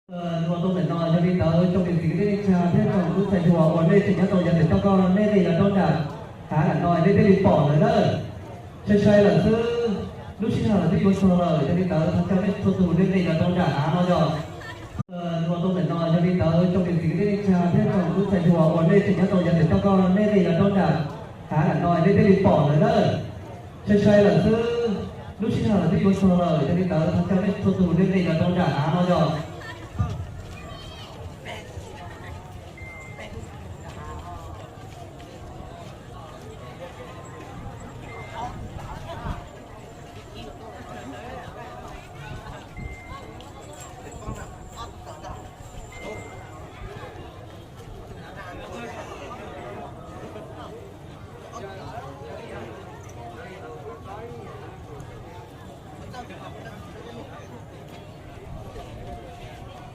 Ua tau ntawm no yog li ntawd tsoom niam txiv kwv tij neej tsa thiab tsoom tub ntxhais hluas uas nej tseem nyob rau yav ntawm toj koj, nej nqis los rau nram hav nram no nej thiaj li pom lawm na. Sai sai lawm xwb, lub sij hawm twb yuav txog lawm, yog li ntawd thov caw nej txhua tus nej nqis los rau nram hav no yog. Ua tau ntawm no yog li ntawd tsoom niam txiv kwv tij neej tsa thiab tsoom tub ntxhais hluas uas nej tseem nyob rau yav ntawm toj koj, nej nqis los rau nram hav nram no nej thiaj li pom lawm na. Sai sai lawm xwb, lub sij hawm twb yuav txog lawm, yog li ntawd thov caw nej txhua tus nej nqis los rau nram hav no yog.